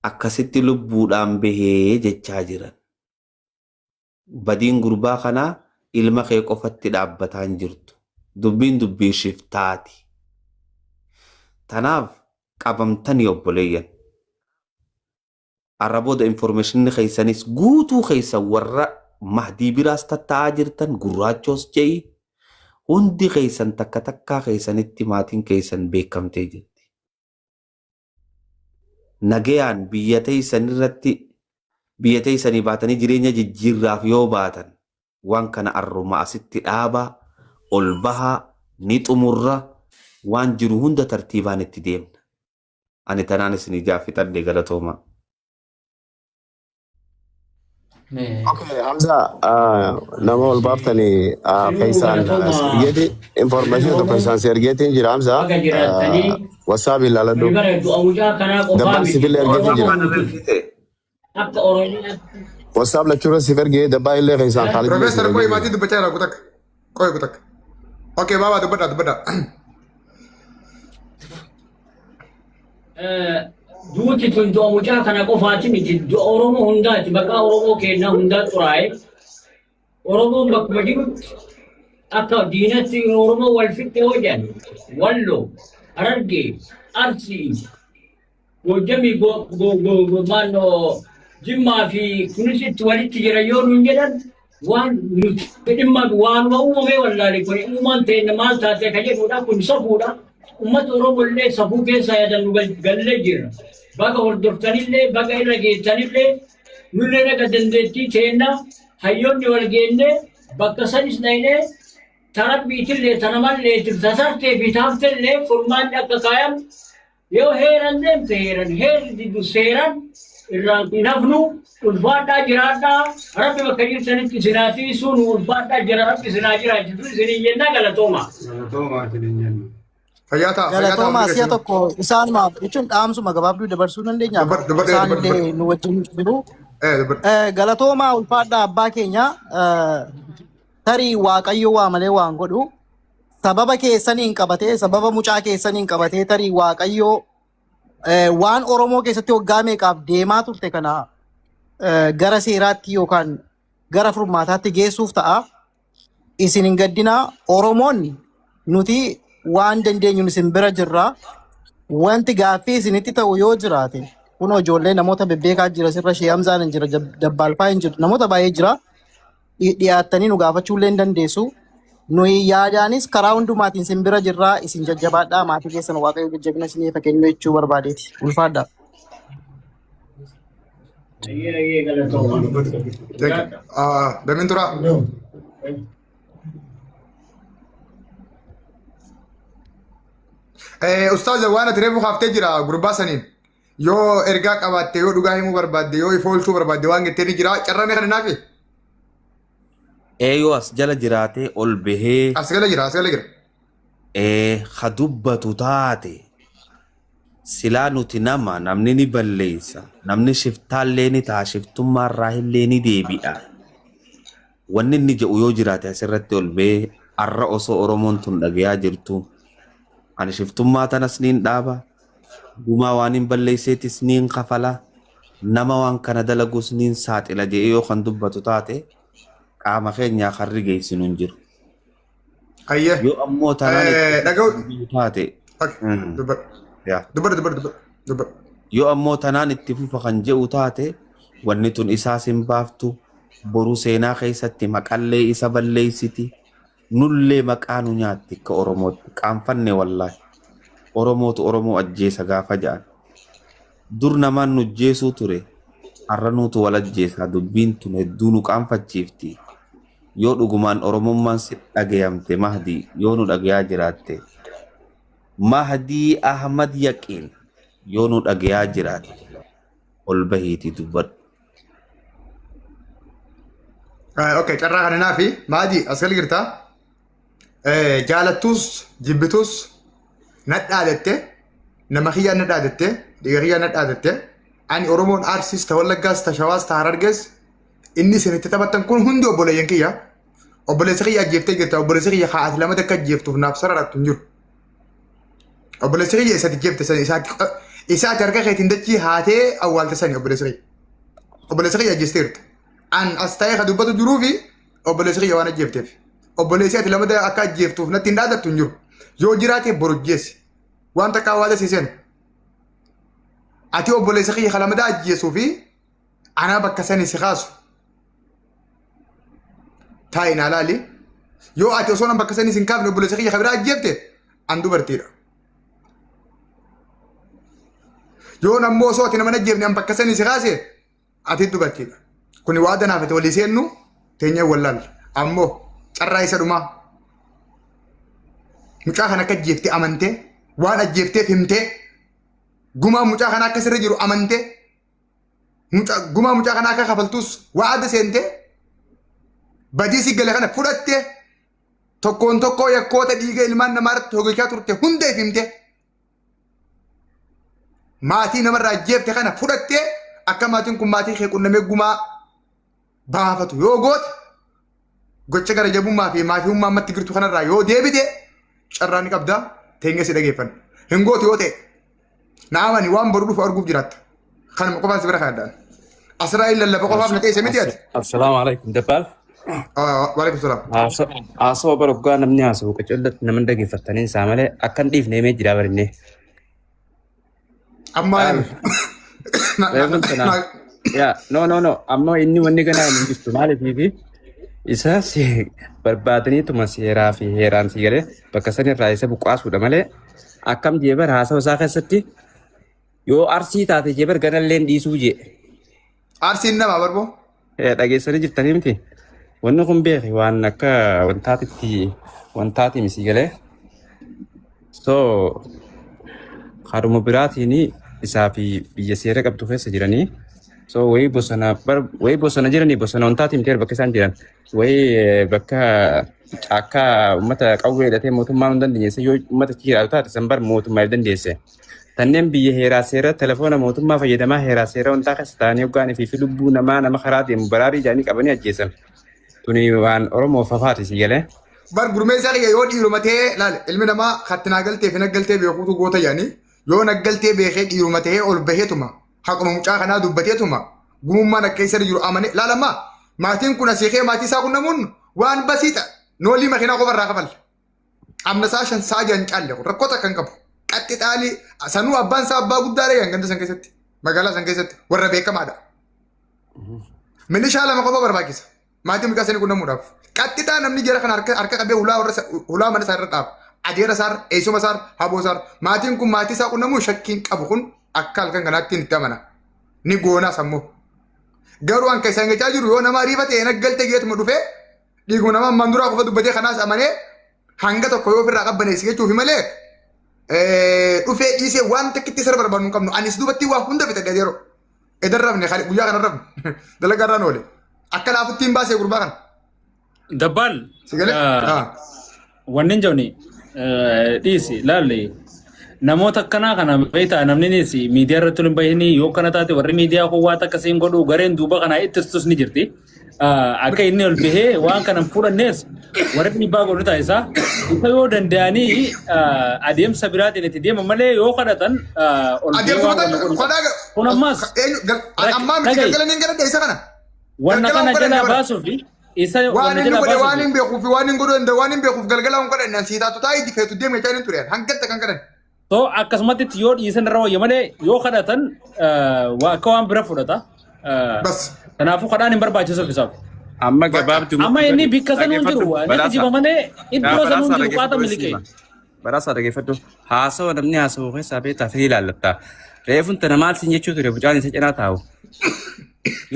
akkasitti lubbuudhaan bahee jechaa jiran. Badiin gurbaa kanaa ilma kee qofatti dhaabbataa hin jirtu. Dubbiin dubbii shiftaati. Tanaaf qabamtanii obboleeyyan. Arra booda informationni keessanis guutuu keessan warra Mahdii biraas tatta'aa jirtan gurraachoos je'i hundi keessan takka takkaa keessanitti maatiin keessan beekamtee jirti. Nagayaan biyya teessan irratti biyya teessanii baatanii jireenya jijjiirraaf yoo baatan waan kana arruma asitti dhaabaa ol bahaa ni xumurra waan jiru hunda tartiibaan itti deemna. Ani tanaan isin ijaa fixadhe galatoomaa. Okay, Hamza, nama ol baaftanii Sinuu keessaan si galatooma ergeeti information tokko sinuu keessaan si ergeetiin jira Hamza. baga jiraattanii WhatsApp ilaaladhu. nuyi bara du'a mucaa kanaa qofaa Dabbaan miti sifillee du'a ergeetiin jira. Oromoo guutuuti. Akka Oromiyaatti WhatsApp lachuurra siif ergee dabbaa illee keessaan Khaalid illee siif Profeesar qo'i ergee jira. maatii dubbachaa jira kutakka. Qo'i kutakka. Okay, baabaa dubbadhaa dubbadhaa. Duuti tun du'a mucaa kana qofaati miti du'a Oromoo hundaati maqaa Oromoo keenyaa hundaa xuraa'e Oromoon bakkuma jirutti akka diinatti Oromoo wal fixxe yoo jedhan Walloo Harargee Arsii Goojjamii maannoo Jimmaa fi kunisitti walitti jira yoo nuun jedhan waan nuti dhimma waanuma uumamee wallaale kun uumaan ta'e maal taate ka jedhudha kun safuudha. Uummata Oromoo illee safuu keessa yaadannu gallee jirra. Baga hordoftanillee baga irra geessanillee nullee naga dandeettii teenna hayyoonni wal geenne bakka sanis dhaynee tarabbiitillee tanamallee tasartee fi taaftellee furmaanni akka kaayamu Yoo heeran deemte heeran heerri diddu seeran irraan hin hafnu ulfaadhaa jiraadhaa rabbi bakka jirtanitti isin haa tiisuu nu ulfaadhaa jira rabbi isin haa jiraachisu isiniin jennaa galatooma. Galatoomaa isiniin jenna. Fayyaa ta'a, fayyaa ta'a Galatoomaa hundi si'a keessanuu. tokko isaanumaaf jechuun dhaamsuma gabaabduu dabarsuu dandeenya. Dubbadhu, dubbadhu, Isaan dubbadhu, illee dubbadhu. nu wajjin jiru. Dubbadhu. Galatoomaa ulfaadhaa abbaa keenya tarii waaqayyo waa malee waan godhu sababa keessaniin qabatee sababa mucaa keessaniin qabatee tarii waaqayyo waan Oromoo keessatti waggaa meeqaaf deemaa turte kana gara seeraatti yookaan gara furmaataatti geessuuf ta'a. Isin hin gaddinaa Oromoonni nuti Waan dandeenyuun isin bira jirra. Wanti gaaffii isinitti ta'u yoo jiraate kunoo ijoollee namoota bebbeekaa jira sirra Shee Hamzaan hin jira Dabbaalfaa hin jiru namoota baay'ee jira. Dhiyaattanii nu gaafachuu illee hin dandeessu. Nuyi yaadaanis karaa hundumaatiin isin bira jirra. Isin jajjabaadhaa maatii keessan Waaqayyo jajjabina isiniif haa kennu jechuu barbaadeeti. Ulfaadhaa. Ayyee ayyee galatooma. Thank you. Ah, Damiin turaa. Ustaaza waan ati reefu kaaftee jira gurbaa saniin. Yoo ergaa qabaatte yoo dhugaa himuu barbaadde yoo ifa oolchuu barbaadde waan jettee ni jira carraa ni kana naafi. Ee yoo as jala jiraatee ol bahee As gala jira as gala jira. ee ha dubbatu taate silaa nuti nama namni ni balleessa namni shiftaallee ni ta'a shiftummaarraa illee ni deebi'a. Wanni inni jedhu yoo jiraate asirratti ol bahee arra osoo Oromoon tun dhagayaa jirtu ani shiftummaa tanas niin dhaaba gumaa waan hin balleesseetis niin kafala nama waan kana dalagus niin saaxila jedhee yoo kan dubbatu taate qaama keenyaa kan rigeessinu hin jiru. Ayyee. Yoo ammoo tanaan itti Dhaga'u. fufu taate Dubbadhu. yaa. Dubbadhu dubbadhu dubbadhu dubbadhu. Yoo ammoo tanaan itti fufa kan jedhu taate wanni tun isaas hin baaftu boru seenaa keessatti maqallee isa balleessiti nullee maqaa nu nyaatti akka Oromootti qaanfanne wallaahi. Oromootu Oromoo ajjeesa gaafa jedhan. Dur namaan nu ajjeesuu ture har'a nuutu wal ajjeesaa dubbiin tun hedduu nu qaanfachiifti. Yoo dhugumaan Oromummaan si dhagayamte Mahdii yoo nu dhagayaa jiraatte Mahdii Ahmad Yaqiin yoo nu dhagayaa jiraatte ol bahiitii dubbadhu. Okay, carraa kana naafi Maadii as gala jirtaa? Jaalattuus jibbitus nadhaa jettee nama kiyyaa nadhaa jettee dhiiga kiyyaa nadhaa jettee ani Oromoon Arsiis ta Wallaggaas ta Shawaas ta Harargees inni isin itti taphattan kun hundi obboleeyyan kiyya. Obboleessa kiyya ajjeeftee jirta obboleessa kiyya haa ati lamata akka ajjeeftuuf naaf sararattu hin jiru. Obboleessa kiyya isatti ajjeefte sani isaati harka keetiin dachii haatee awwaalte sani obboleessa kiyya. Obboleessa kiyya ajjeesteerta. An as ta'ee ka dubbatu jiruu fi obboleessa kiyya waan ajjeefteef. Obboleessi ati lamata akka ajjeeftuuf natti hin dhaadattu hin jiru. Yoo jiraate boru ajjeesi. Waan takka hawaasa si seenu. Ati obboleessa kiyya ka lamata ajjeesuu fi anaa bakka sani si kaasu. Taa'i naa laali. Yoo ati osoo nan bakka sani si hin kaafne obboleessa kiyya ka biraa ajjeefte an dubartiidha. Yoo ammoo osoo ati nama hin ajjeefne an bakka sani si kaase ati dubartiidha. Kuni waada naaf itti walii seennu teenyee wallaalla. Ammoo carraa isa dhumaa. Mucaa kana akka ajjeeftee amantee waan ajjeefteef himtee gumaa mucaa kana akka sirra jiru amantee gumaa mucaa kana akka kafaltus waada seentee badii si gale kana fudhattee tokkoon tokkoo yakkoota dhiiga ilmaan namaa irratti hojjechaa turte hunda if himtee maatii namarraa ajjeefte kana fudhattee akka maatiin kun maatii kee qunnamee gumaa baafatu yoo goote gocha gara jabummaa fi maafiyummaa ammatti jirtu kanarraa yoo deebite carraa ni qabda teenyee si dhageeffanna. Hin gootu yoo ta'e na amani waan boru dhufu arguuf jiraatta. Kanuma qofaan si bira kaa'adhaan. Asirraa lallaba qofaaf na teesse miti ati. Assalaamu alaikum Dabbaal. Waalaikum salaam. Haasawaa bara hoggaa namni haasawu qacollatti nama dhageeffattaniin isaa malee akka hin dhiifne himee jira barinne. Ammaa Reefuun tana. Yaa no no no amma inni wanni ganaa hin jirtu maaliif isa si barbaadaniituma seeraa fi heeraan si galee bakka sanirraa isa buqqaasuudha malee akkam jee bara haasawa isaa keessatti yoo arsii taate jee bar ganallee hin dhiisuu jee. Arsiin nama barboo. Dhageessanii jirtanii miti. Wanni kun beeki waan akka wantaatitti wantaati misi galee. So haruma biraatiin isaa fi biyya seera qabdu keessa jiranii. So wayii bosona wayii bosona jiranii bosona wantaati miti bakka isaan jiran. Wayii bakka caakkaa uummata qawwee hidhatee mootummaan hin dandeesse yoo uummata achi jiraatu taate san bar mootummaa hin dandeesse. Tanneen biyya heeraa seera telefoona mootummaa fayyadamaa heeraa seera wantaa keessa ta'anii hoggaanii fi lubbuu namaa nama karaa deemu baraarii jedhanii qabanii ajjeesan. Tuni waan Oromoof hafaati si galee. Bar gurmeessaa kiyya yoo dhiiruma ta'ee laal ilmi namaa katti naa galtee fi naggaltee beekuutu goota jedhanii yoo naggaltee beekee dhiiruma ta'ee ol baheetuma haquma mucaa kanaa dubbateetuma gumummaan akka isa jiru amane laal ammaa maatiin kun asii kee maatii isaa kun namoonni waan basiixa noolii makiinaa qofa irraa kafalla. Amna isaa 5 sa'a 6 hin caalle kun rakkoo takka hin qabu. Qaxxi xaalii sanuu abbaan isaa abbaa guddaadha jedhan ganda san keessatti. Magaalaa san keessatti warra beekamaadha. Milishaa 2 qofa barbaachisa. Maatii mucaa sanii qunnamuudhaaf. Qaxxixaa namni jara kana harka harka qabee hulaa warra hulaa mana isaa irra dhaaba. Adeera isaarra, eessuma isaarra, haboo isaarra. Maatiin kun maatii isaa qunnamuu shakkiin qabu kun akka halkan kanaatti itti amana. Ni goonaas ammoo. Garuu an kan isaan jechaa jiru yoo nama ariifate een aggalte jeetuma dhufee dhiiguma nama ammaan duraa qofa dubbatee kanaas amanee hanga tokko yoo ofirraa qabbaneessi jechuufi malee dhufee dhiisee waan takkitti isarra barbaannu hin qabnu. Anis duubatti waa hunda fixadhe yeroo. Edan rafne guyyaa kana rafne dalagaa irraan oole. Akka laafutti hin baasee gurbaa kana. Dabbaal Si galee? Wanni hin jirne dhiisi laalli namoota akkanaa kana beektaa namni nis miidiyaa irratti hin bahini yoo kana taate warri miidiyaa kun waan akkasiin godhu gareen duuba kanaa ittistus ni jirti. Akka inni ol bahee waan kana hin fudhannees warri dhiibbaa godhu taasisa. Isa yoo danda'anii adeemsa biraatiin itti deeman malee yoo kadhatan ol bahee Adeemsa waan kana godhu. kodhaa Kun ammas eenyu ammaa miti dhaga'i. galgala ni gadhadhe isa kana. Wanna Galgala kana hin godhanne jalaa bara. baasuuf isa Waan wanna inni jalaa godhe waan baasuuf hin beekuuf waan hin godhu danda'u waan hin beekuuf galgala hin godhanne sii taatu taa'ii itti feetu deemne jechaa hin ture hanga kan kadhanne. So akkasumatti itti yoo dhiisan irra wayya malee yoo kadhatan akka waan bira fudhata. Bas. Kanaafuu kadhaan hin barbaachisuuf isaaf. Amma gabaabdumatti Amma inni bikka sanuu hin jiru. dhaggeeffadhu Inni badhaasa. kijiba malee iddoo sanuu Badhaasa hin jiru qaata dhaggeeffadhu miliqee. siima. Badhaasa dhaggeeffadhu. Haasawa namni haasawu keessaa beektaa firii ilaallatta. Reefuun tana maal siin jechuu ture mucaan isa cinaa taa'u.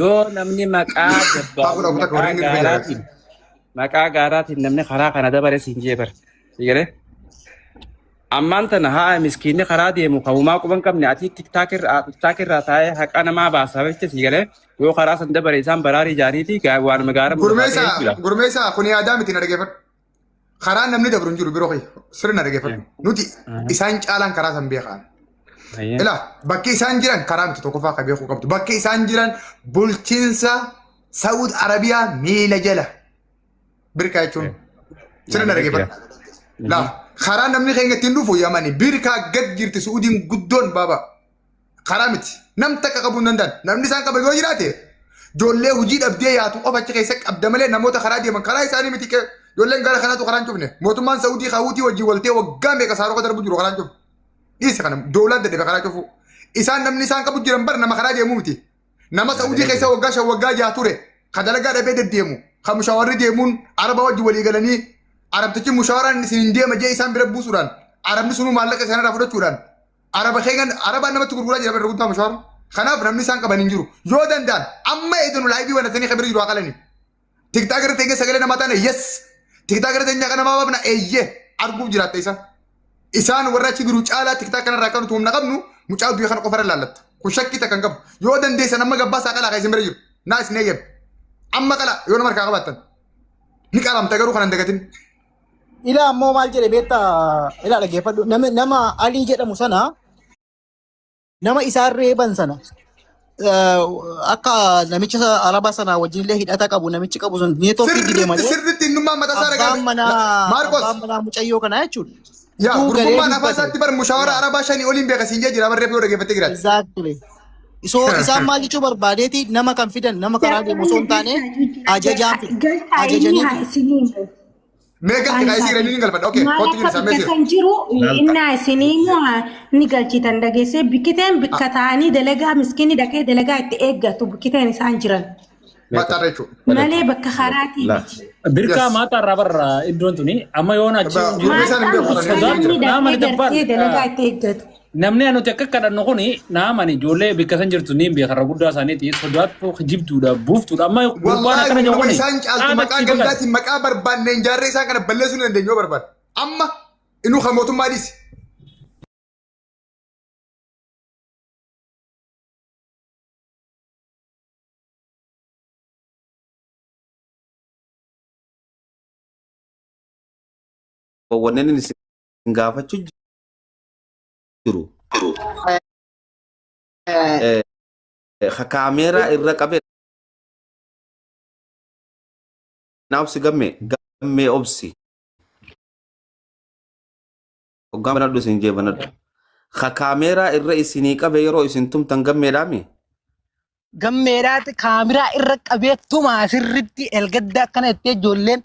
Yoo namni maqaa Haa dabbaalu godha kutaa maqaa warreen inni dhufe jira. gaaraatiin maqaa gaaraatiin namni karaa kana dabare siin jee bara. Si galee? Ammaan tana haa miskiinni karaa deemu kan homaa quba hin qabne ati tiktaak irraa taa'ee haqa namaa baasaa jecha si galee yoo karaa san dabare isaan baraarii jaaniiti waanuma gaara murtaa'e Gurmeessaa jechuudha. gurmeessaa kun yaadaa miti na dhaggeeffadhu. Karaan namni dabru hin jiru biroo kiyya sirri na dhaggeeffadhu. Nuti isaan caalaan karaa san beekaan. Ilaa bakki isaan jiran karaa miti tokkoffaa kan beekuu qabdu. Bakki isaan jiran bulchiinsa Saawud Arabiyaa miila jala. Birkaa jechuun sirna Jira. dhaggeeffadhu. Laa karaa namni keenya ittiin dhufu yamani birkaa gad jirti Su'uudiin guddoon baaba. Karaa miti nam takka qabuu hin danda'an. Namni isaan qaba yoo jiraate ijoollee hojii dhabdee yaatu qofa achi keessa qabda malee namoota karaa deeman karaa isaanii miti ijoolleen gara kanaatu karaa hin cufne. Mootummaan Saa'udii Hawutii wajjin waltee waggaa meeqa saarota darbu jiru karaa hin cufne. Dhiisa kana doolaan dadhabe karaa cufu. Isaan namni isaan qabu jiran bar nama karaa deemuu miti. Nama Saa'udii keessa waggaa 5 waggaa 6 ture ka dalagaa dhabee deddeemu ka mushawarri deemuun araba wajji walii galanii arabtichi mushawaraan isin hin deema jee isaan bira buusuudhaan arabni sunuu maallaqa isaan irraa fudhachuudhaan araba keegan arabaan namatti gurguraa jira bara guddaa mushawara. Kanaaf namni isaan qaban hin jiru. Yoo danda'an amma eedanu laayivii banatanii kabira jiru haa qalanii. Tiktaak irra teenyee sagalee namaa taane yes. Tiktaak irra teenyee akka namaa baafna eeyyee arguuf jiraatta isa. Isaan warra achi jiru caalaa tiktaak kanarraa akka nuti humna qabnu mucaa du'e kana qofarra laallatta. Kun shakkii takka hin qabu. Yoo dandeessan amma gabbaasaa qalaa kan isin bira jiru. Naa isin eeyyame. Amma qalaa yoo nama harkaa qabaattan. Ni qalamta garuu kana hin dagatin. Ilaa ammoo maal jedhe beektaa ilaa dhaggeeffadhu nama Alii jedhamu sana nama isaan reeban sana akka namicha araba sana wajjin illee hidhata qabu namichi qabu sun neetwoorkii dide Sirriitti malee sirriitti innummaan mataa isaa abbaan ragaa. manaa Maarqos abbaan manaa mucayyoo kanaa jechuudha. yaa Utuu galee gurbummaan afaan dubbate. isaatti bar mushawara arabaa 5 oliin beeka siin jee jira barreeffama yoo dhaggeeffattee jiraate. Exactly. So isaan maal jechuu barbaadeeti nama kan fidan nama karaa deemu osoo hin taane ajajaan fidu. Galtaa inni Ajajanii haa fidu. isinii himu. Mee galti Afaan kaa isii isaatiin. ni galfadha. Okay, Maal kottu akka jira isaa bikka mee seera. san jiru Laalta. innaa isinii immoo ni galchitan dhageessee bikkiteen bikka taa'anii dalagaa miskiinni dhaqee dalagaa itti eeggatu bikkiteen isaan jiran Maxxarra jechuudha. malee bakka karaatii Laa. miti. Birkaa Yes. maataa irraa barra iddoon tuni amma yoon achi hin jiru. Gurmeessaan hin beeku Maataan kana. bikka Sodaatu namni naamani dhaqee dabbaal gartee dalagaa itti eeggatu. Namni nuti akka kadhannu kuni naamani ijoollee bikka san jirtu ni beeka irra guddaa isaaniiti sodaattu kijibduudha buuftuudha amma gurbaan Wallaahi akkana jedhu humnuma kuni isaan caaltu qaama maqaa achii baqate. gandaatiin maqaa barbaanne ijaarree isaan kana balleessuu ni dandeenya yoo barbaanne. Amma inuu kan mootummaa dhiisi. Wanneen inni isin gaafachuu jiru. Ka kaameeraa irra qabee na obsi gammee gammee obsi. Hoggaa banadhu isin jee banadhu. Ka kaameeraa irra isinii qabe yeroo isin tumtan gammeedhaami? Gammeedhaati kaamiraa irra qabee tumaa sirritti elgadda akkana jettee ijoolleen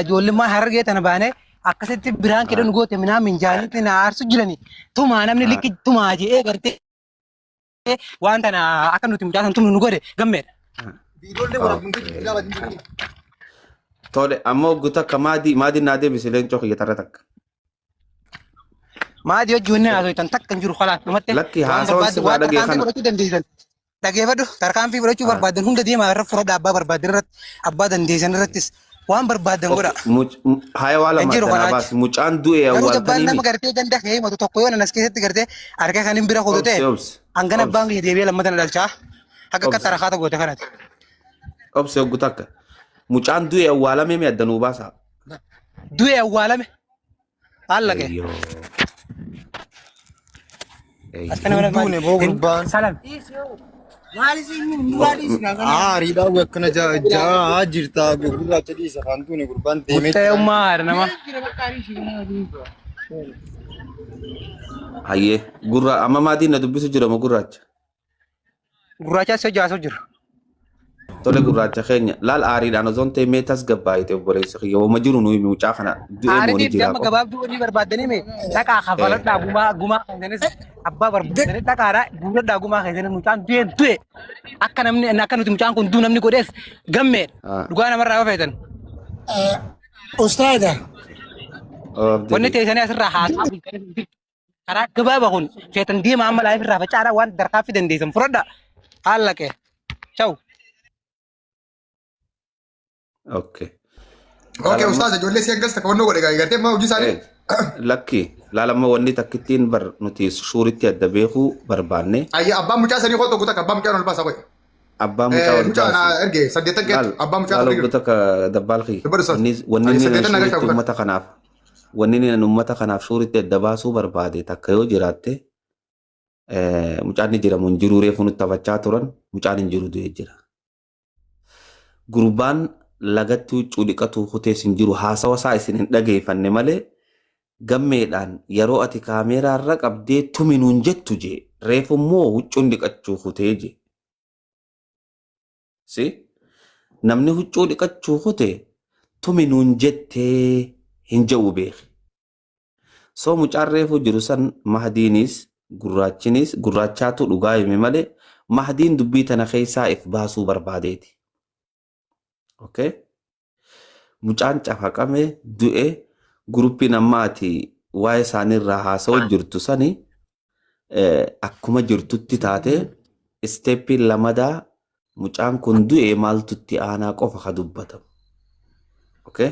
ijoollummaa harargee tana baanee Akkasitti biraan kedhan goote minaa minjaanitti na aarsu jirani. Tumaa namni likki tumaa je'ee gartee waan tana akka nuti mucaa san tumnu nu godhe gammeedha. Viidiyoollee waraabuu hin ilaalaa hin Tole amma hoggu takka maadii maadii naa deebisi leencoo kiyya tarra takka. Maadii hojii wanni haasoitan takka hin jiru kalaan dhumatte Lakki waan haasawan barbaadde sirraa waan dhagee tarkaanfii kana. fudhachuu dandeessan. Dhageeffadhu tarkaanfii fudhachuu barbaadan hunda deemaa irra fudhadha abbaa barbaadan irratti abbaa dandeessan irrattis waan barbaadan godha. Haya waa Hin lama jiru addanaa kanaa baasi mucaan du'e Garuu dabbaan awwaaltanii nama mi? gartee ganda kee himatu tokko yoo nanas keessatti gartee harka kan hin bira kutu ta'e Obsi obsi hangana abbaan obsi kiyya deebi'ee lammata na dhalchaa akka akka obsi tarakaata goote kanati. obsi hoggu takka. Mucaan du'e awwaalamee mi addanuu baasaa? Du'e awwaalame haalla kee. Eeyyoo. Akkana mana Duune boo gurbaan. Salam. Aariidhaa akkana jaa jirta gurraacha dhiisa kan duune gurbaan deemee Guttee ummaa haadha nama. Hayyee gurra amma maatiin na dubbisu jira moo gurraacha? Gurraacha si hojjaa jira. Tole gurraacha keenya laal aariidhaan osoo hin ta'in mee tasgabbaayite obboleessa kiyya wama jiru nuyi mucaa kana du'ee moo ni Aariitiif jiraa amma qofa. gabaabduu wanni barbaaddanii mee dhaqaa kafaladhaa gumaa gumaa keessanis abbaa barbaaddanii dhaqaadhaa guuradhaa gumaa keessanis mucaan du'een du'e akka namni akka nuti mucaan kun du'u namni godhees gammeedha dhugaa namarraa yoo feetan. Ustaada. Wanni teessanii asirraa haasaa bultanii karaa gabaabaa kun feetan deema amma laayif irraa facaaraa waan tarkaanfii dandeessan fudhadha haala kee. Ciao. Okay. Okay, ustaaza ijoollee si hangas takka wannoo godhe gartee amma hojii isaanii. Lakki laalamma wanni takkittiin bar nuti shuuritti adda beekuu barbaanne Ayya abbaan mucaa sanii koo tokko takka abbaa mucaa ol baasa qoy. abbaa mucaa ol Mucaa baasi. na erge saddeettan Laal keetu abbaa mucaa laal ol obbo takka dabbaal kiyya. Dubbadhu ustaaz. Wanni wanni Ayya inni saddeettan nagaa shuuritti shaakutan. uummata kanaaf wanni inni uummata kanaaf shuuritti adda baasuu barbaade takka yoo jiraatte mucaan ni jira mun jiruu reefu nutti taphachaa turan mucaan hin jiru du'ee jira. Gurbaan lagatti huccuu dhiqatu kutees hin jiru haasawa isaa isin hin dhageeffanne malee gammeedhaan yeroo ati kaameeraa irra qabdee tumi nuun jettu jee reefu immoo huccuun dhiqachuu kutee jee. Si namni huccuu dhiqachuu kute tumi nuun jettee hin je'u beeki. So mucaan reefu jiru san Mahdiinis gurraachinis gurraachaatu dhugaa hime malee Mahdiin dubbii tana keessaa if baasuu barbaadeeti. Okay? Mucaan cafaqame du'e guruppiin amma ati waa'ee isaanii irraa haasa'u jirtu sani akkuma jirtutti taate isteeppiin lamadaa mucaan kun du'e maaltu itti aanaa qofa ka dubbatamu. Okay?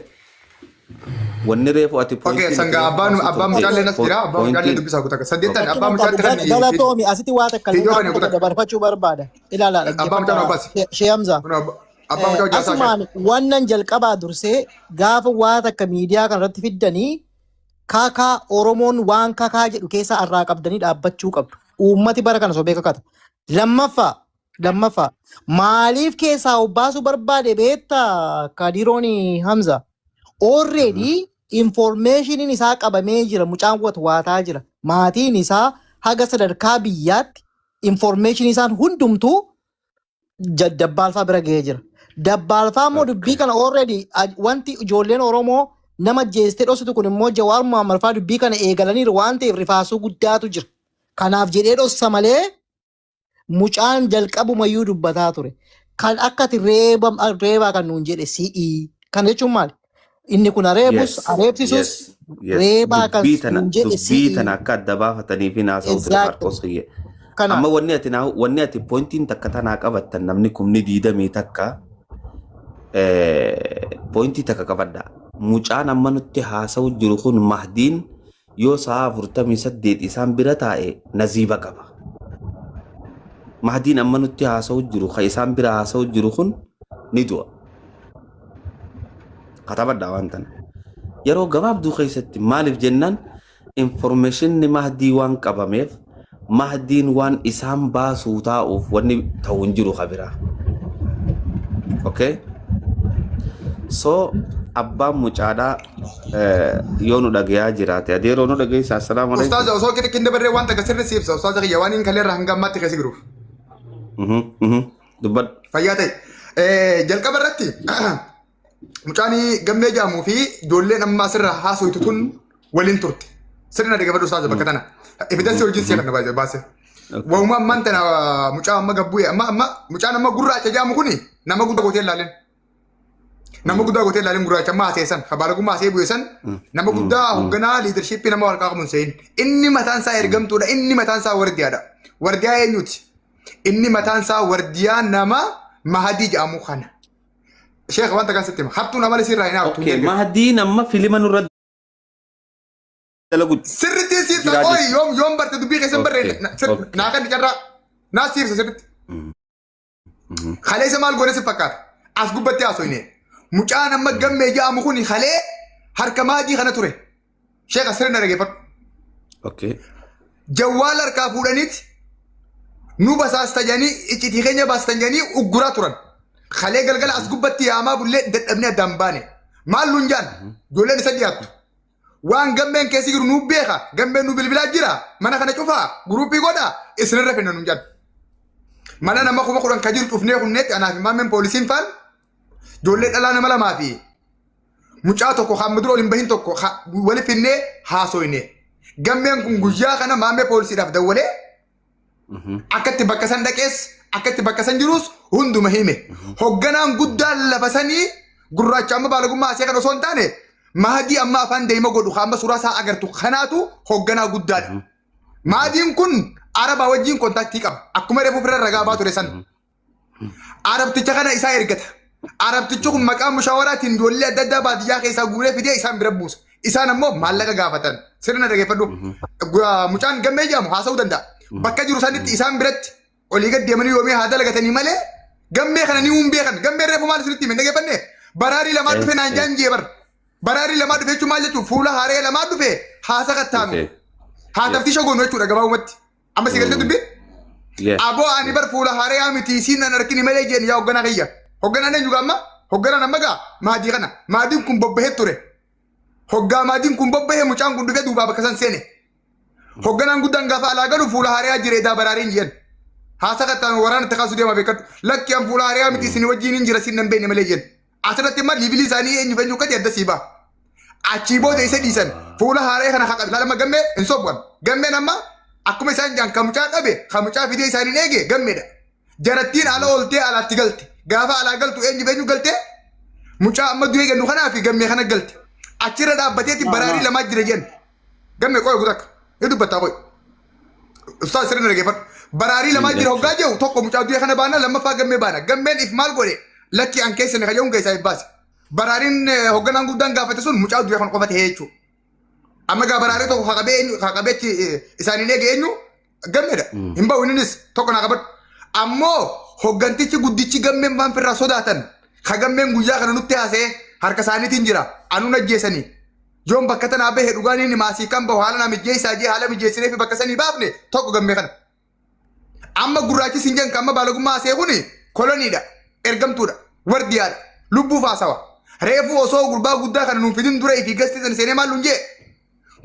Wanni reefu ati Okay, pointiin ati sangaa reefu abbaan kaasuu abbaan turte mucaallee nas jira abbaan mucaallee pointiin dubbisaa kutaa saddeettan okay. abbaa Rakkina qabu. mucaatti kan Galatoomi asitti waa takka viidiyoo illee kana takka kutaa dabarfachuu barbaada. Ilaalaa abbaa mucaa dhaggeeffadhaa obbaasi. Shee Hamza. Kun abbaa mucaa hojjaa isaa Asumaan wannan jalqabaa dursee gaafa waa takka miidiyaa kanarratti fiddanii kakaa Oromoon waan kakaa jedhu keessaa irraa qabdanii dhaabbachuu qabdu. Uummati bara kana sobee kakata. Lammaffaa lammaffaa maaliif keessaa obbaasuu barbaade beektaa Kadiroon Hamza? Already informationiin isaa qabamee jira mucaan watwaataa jira. Maatiin isaa haga sadarkaa biyyaatti information isaan hundumtuu dabbaalfaa bira ga'ee jira. Dabbaalfaa immoo dubbii kana already wanti ijoolleen Oromoo nama jeestee dhositu kun immoo Jawaar Mohaammed faa dubbii kana eegalaniiru waan ta'eef rifaasuu guddaatu jira. Kanaaf jedhee dhossa malee mucaan jalqabumayyuu dubbataa ture. Kan akka ati reebaa kan nuun jedhe si'ii. Kana jechuun maali? Inni kun areebus, Yes, areebsisus, yes, yes. reebaa kan Dubbii tana nuun jedhe dubbii si'ii. tana akka adda baafatanii fi naasa'u ture Exactly. Maarqos kiyya. Kanaaf. Amma wanni ati naa wanni ati pointiin takka tanaa qabattan namni kumni diidamii takka pointii takka qabadha. Mucaan amma nutti haasa'u jiru kun Mahdiin yoo sa'a 48 isaan bira taa'e naziiba qaba. Mahdiin amma nutti haasa'u jiru kan isaan bira haasa'u jiru kun ni du'a. Katabadha waan tana. Yeroo gabaabduu keessatti maaliif jennaan informationni Mahdii waan qabameef Mahdiin waan isaan baasuu taa'uuf wanni ta'u hin jiru kabiraa. Okay? So abbaan mucaadhaa yoo nu dhagayaa jiraate adeeroo nu dhageessa assalaamu alaikum. Ustaaza osoo qixiqqi hin dabarree waan takka sirri si ibsa ustaaza kiyya waan hin kaleerra hanga ammaatti keessa jiruuf. Dubbadhu. Fayyaa ta'e. Jalqaba irratti Mucaan gammee jedhamuu fi ijoolleen amma asirraa haasoytu tun waliin turte. Sirna dhaggeeffadhu ustaaza bakka tana. Evidensii wajjin si'a kana baase baase. Waa'uma ammaan tana mucaa amma gabbu'e amma amma mucaan amma gurraacha jedhamu kuni nama guddaa gootee ilaalin. Nama guddaa gootee ilaalin gurraacha amma haasee san kabaalagummaa haasee bu'e san nama guddaa hoogganaa liidarshiippii nama warqaa qabu hin se'in. Inni mataan isaa ergamtuudha inni mataan isaa wardiyaadha. Wardiyaa eenyuti? Inni mataan isaa wardiyaa nama Mahadii jedhamu kana. Sheekh wanta kan sitti hima. Hattuun amala sirraa hin haftu. Okay, Mahdiin amma filima nurra dalagu Sirriitti siibsa jiraa qoyi jechuudha. yoom yoom barte dubbii keessan barree Okay, naa kan carraa naa siibsa sirriitti. Kaleessa maal goone si fakkaata? As gubbatti haasofne. Mucaan amma gammee jedhamu kun kalee harka maadii kana ture. Sheekha sirri na dhaggeeffadhu. Okay. Jawwaala harkaa fuudhaniiti nu basaasta jedhanii iccitii keenya baastan jedhanii ugguraa turan. Kalee galgala as gubbatti yaamaa bullee dadhabnee addaan baane. Maal nuun jaan? Ijoolleen isa dhiyaattu. Waan gammeen keessa jiru nu beeka. Gammeen nu bilbilaa jira. Mana kana cufaa. Guruupii godhaa. Isinirra finna nuun jaan. Mana nama 10,000 kan jiru cufnee kunneetti anaa fi maammeen poolisiin faan ijoollee dhalaa nama lamaa fi mucaa tokko kan dura ol hin bahin tokko wali finnee haasoyne. Gammeen kun guyyaa kana maammee poolisiidhaaf dawwalee akkatti bakka san dhaqees akkatti bakka san jirus hunduma hime. Hogganaan guddaan lafa sanii gurraacha amma baalagummaa asii kan osoo hin taane Mahadii amma afaan deema godhu kan amma suuraa isaa agartu kanaatu hogganaa guddaadha. Mahadiin kun Arabaa wajjin kontaaktii qaba. Akkuma reefu ofirra ragaa baa ture san. Arabticha kana isaa ergata. Arabtichi kun maqaa mushawaraatiin ijoollee adda addaa baadiyyaa keessaa guuree fidee isaan bira buusa. Isaan ammoo maallaqa gaafatan. Sirna dhaggeeffadhu. Mucaan gammee jedhamu haasa'uu danda'a. Bakka jiru sanitti isaan biratti olii gad deemanii yoomii haa dalagatanii malee gammee kana ni hin beekan. Gammee reefu maal isinitti hime dhaggeeffanne? Baraarii lamaa dhufe naan jaan jee bar. Baraarii lamaa dhufe jechuun maal jechuun fuula haaree lamaa dhufe haasa kattaanu. Haa taftiisha goonu jechuudha gabaabumatti. Amma si galte dubbiin? Aboo ani bar fuula haarayaa miti isiin nan argini malee jeen yaa hogganaa kiyya. Hogganaan eenyu gaa amma? Hogganaan amma gaa maadii kana. Maadiin kun bobbahee ture. Hoggaa maadiin kun bobbahee mucaan kun dhufee duubaa bakka san seene. Hogganaan guddaan gaafa alaa galu fuula haarayaa jira edaa baraariin jeen. Haasa kattaan waraana itti kaasuu deema beekadhu. Lakki an fuula haarayaa miti isin wajjin hin jira siin nan beekne malee jeen. Asirratti immoo liivilii isaanii eenyu fi eenyu akka ta'e adda sii ba'a. Achii booda isa dhiisan fuula haaree kana haqa lama gammee hin sobban. Gammeen amma akkuma isaan jaan kan mucaa dhabe kan mucaa fidee isaaniin eege gammeedha. Jarattiin ala ooltee alaatti galte. Gaafa alaa galtu eenyu fi eenyu galte mucaa amma du'ee jennu kanaa fi gammee kana galte. Achirra dhaabbateeti baraarii lamaa jira jennu. Gammee qoy gutakka. Ni dubbattaa qoy. Ustaaz sirrii na dhaggeeffadhu. Baraarii lamaa jira hoggaa jiru tokko mucaa du'e kana baana lammaffaa gammee baana. Gammeen if maal godhe lakki an keessa ni kayyuun keessaa if baase. Baraariin hogganaan guddaan gaafate sun mucaa du'e kana qofa ta'ee jechuudha. Amma gaa baraarii tokko haqabee eenyu haqabee achi isaaniin eege eenyu gammeedha. Hin ba'u innis tokko naa qabadhu. Ammoo hoggantichi guddichi gammeen waan firraa sodaatan ka gammeen guyyaa kana nutti haasa'ee harka isaaniitiin jira anuun ajjeesanii Yoon bakka tanaa bahe dhugaan inni maasii kan bahu haala naa mijjeessaa jee haala mijjeessinee fi bakka sanii baafne tokko gammee kana. Amma gurraachi siin jedhan kan amma baalagummaa asee kuni koloniidha, ergamtuudha, wardiyaadha, lubbuuf haasawa. Reefuu osoo gurbaa guddaa kana nuun fidin dura ifii gastii san seenee maal nuun jee?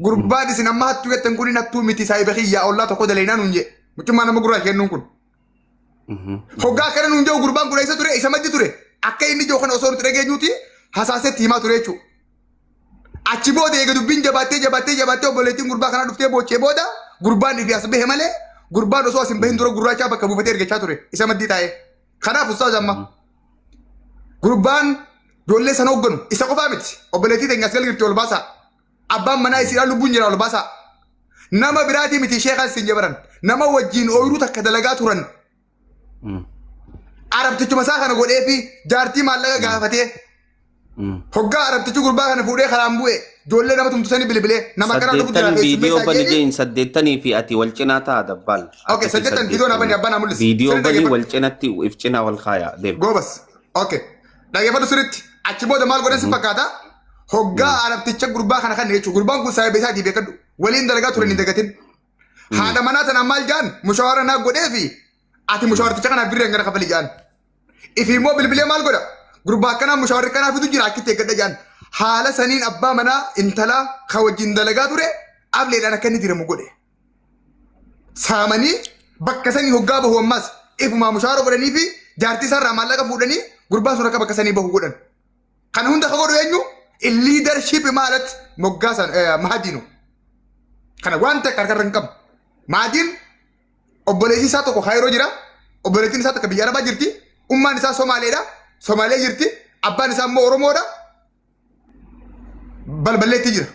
Gurbaan isin amma hattuu jettan kun hattuu miti saayiba kiyyaa ollaa tokko dalaynaa nuun jee. Mucummaa nama gurraacha jennuun kun. Hoggaa akkana nuun jedhu gurbaan kun eessa ture? Isa maddi ture. Akka inni jiru kana osoo nuti dhageenyuuti hasaasetti himaa ture jechuudha. Achi booda eega dubbiin jabaattee jabaattee jabaattee obboleettiin gurbaa kanaa dhuftee boochee booda gurbaan ifii as bahe malee gurbaan osoo as hin bahin dura gurraachaa bakka buufatee ergachaa ture isa maddii taa'ee. Kanaaf ustaaz amma gurbaan ijoollee sana hoogganu isa qofaa miti obboleettii teenya as galgirti ol baasaa. Abbaan manaa isiidhaa lubbuun jira ol baasaa. Nama biraatii miti sheekaan siin jabaran nama wajjin ooyiruu takka dalagaa turan arabtichuma isaa kana godhee fi jaartii maallaqa gaafatee hoggaa arabtichi gurbaa kana fuudhee karaan bu'e ijoollee nama tumtu sanii bilbilee nama akkanaa dhufu jira Saddeettan viidiyoo keessummeessaa bani jeeni. jeen saddeettanii fi ati wal cinaa ta'a dabbaal. Okay, saddeettan viidiyoo naa bani abbaa naa mul'isi. Viidiyoo Sirrii bani dhaggeeffadhu. wal cinatti if cinaa wal kaaya deem. Goobas. Okay. Dhaggeeffadhu sirriitti. Achi booda maal godhan si fakkaata? Hoggaa arabticha gurbaa kana kan jechuudha. Gurbaan kun saayiba isaatii beekadhu. Waliin dalagaa turan hin dagatin. Haadha manaa tanaan maal jaan mushaawara naa godhee fi ati mushawarticha kanaaf birrii hangana kafali jaan. Ifi immoo bilbilee maal godha? Gurbaa akkanaa mushawarri akkanaa fidu jira akkitti eeggadha jaan. Haala saniin abbaa manaa intalaa ka wajjin dalagaa ture ableedhaan akka inni diramu godhe. Saamanii bakka sanii hoggaa bahu ammas ifumaa mushaara godhanii fi jaartii isaarraa maallaqa fuudhanii gurbaan sun akka bakka sanii bahu godhan. Kana hunda ka godhu eenyu? Leadership ማለት moggaasan Mahadiinu. Kana waan ta'e qarqarra hin qabu. Mahadiin obboleessi isaa tokko Kaayiroo jira. Obboleettiin isaa tokko biyya Arabaa jirti. Ummaan isaa Somaaleedha. Somaalee jirti. Abbaan isaa immoo Oromoodha. Balballeetti jira.